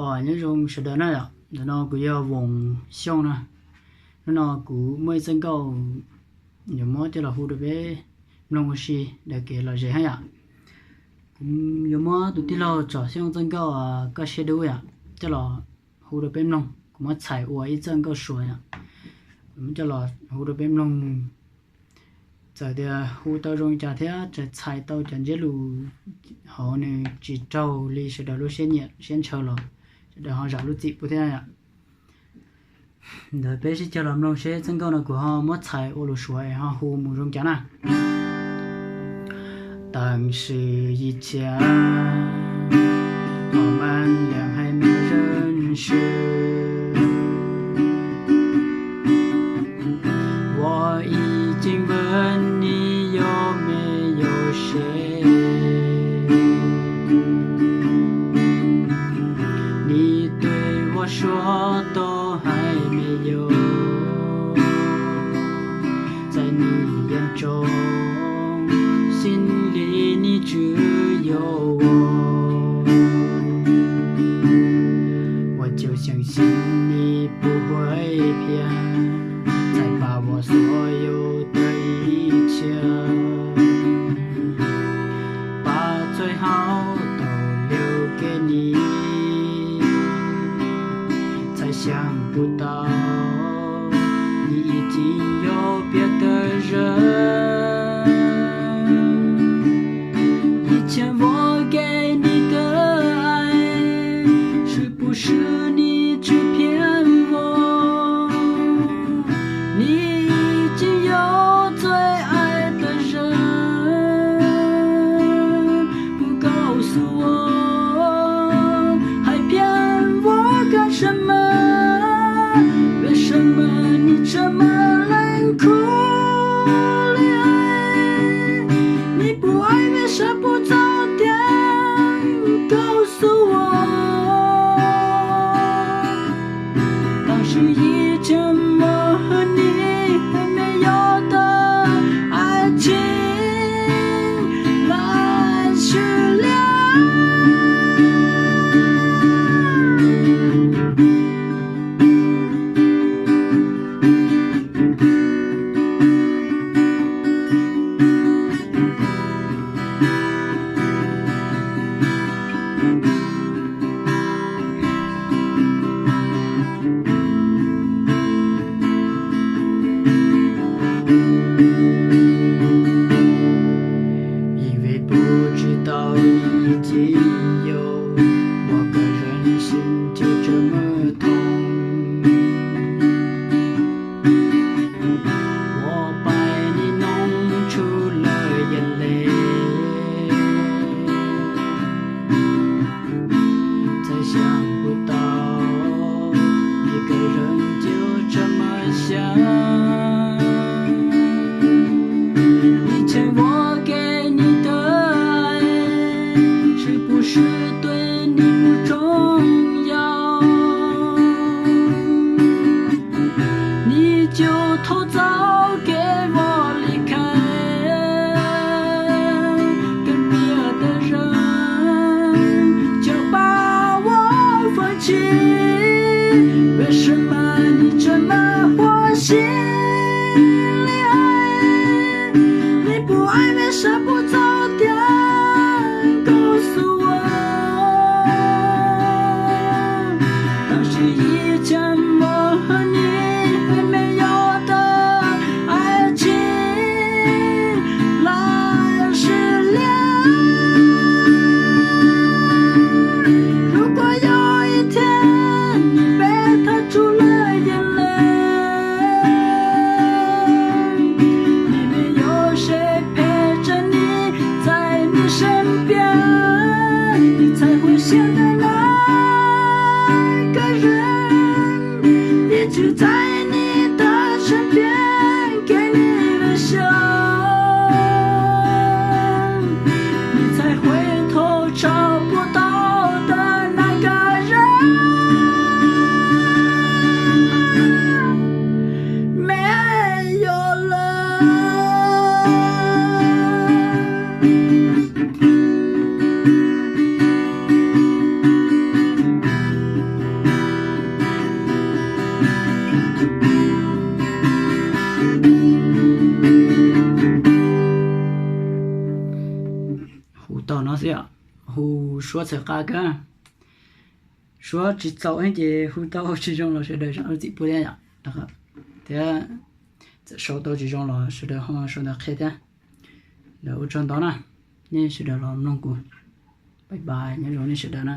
Os, nyob zoo sawv daws na yom, ntawm no kuv yog Voos Xyooj na. Hnub no kuv muaj ib txoj nkauj yuav muab coj los hu rau peb mloog ua si daws kev lom zem hab yom. Kuv yuav muab tus tij laug Tsom Xyooj txoj nkauj Koj Siab Dub yom coj los hu rau peb mloog. Kuv muab txhais ua ib txoj nkauj Suav yom, kuv muab coj los hu rau peb mloog. Txawm tias hu tau zoo cas thiab txawm txhais tau cov ntsiab lus hauv nws tsis raug li sawv daws lub siab nyiam siab ntshaw los sawv daws ho zam lub txim pub thiab yom. Ntawd peb sib cog los mloog seb txoj nkauj no kuv ho muab txhais ua lus Suav es ho hu mus zoo cas na. 但是以前我们俩还没认识，我已经问你有没有谁，你对我说都还没有。 在你眼中，心里你只有我，我就相信你不会骗，才把我所有的一切，把最好都留给你。 才想不到你已经有别的人。以前我给你的爱，是不是你只骗我？你已经有最爱的人，不告诉我，还骗我干什么？为什么你这么冷酷？ 你不爱为啥不早点告诉我？当时以前我和你还没有的爱情来试炼。 因为不知道你已经有我个人心，就这么痛。我把你弄出了眼泪，才想不到一个人就这么想。以前我给你的爱，是不是对你不重要？你就偷偷给我离开，跟别的人就把我放弃。为什么你这么火？ 心里爱，你不爱为啥不早点告诉我？ Qhov no xwb yom, hu suab txhawv qab kawg. Suab tsis txaus ces hu tau tsis zoo los sawv daws zam lub txim pub thiab yom. Thiab txawm sau tau tsis zoo los sawv daws ho sau ntawv qhia thiab. Ntawd ua tsaug ntau na, nej sawv daws los mloog kuv. Bye bye, nyob zoo nej sawv daws na.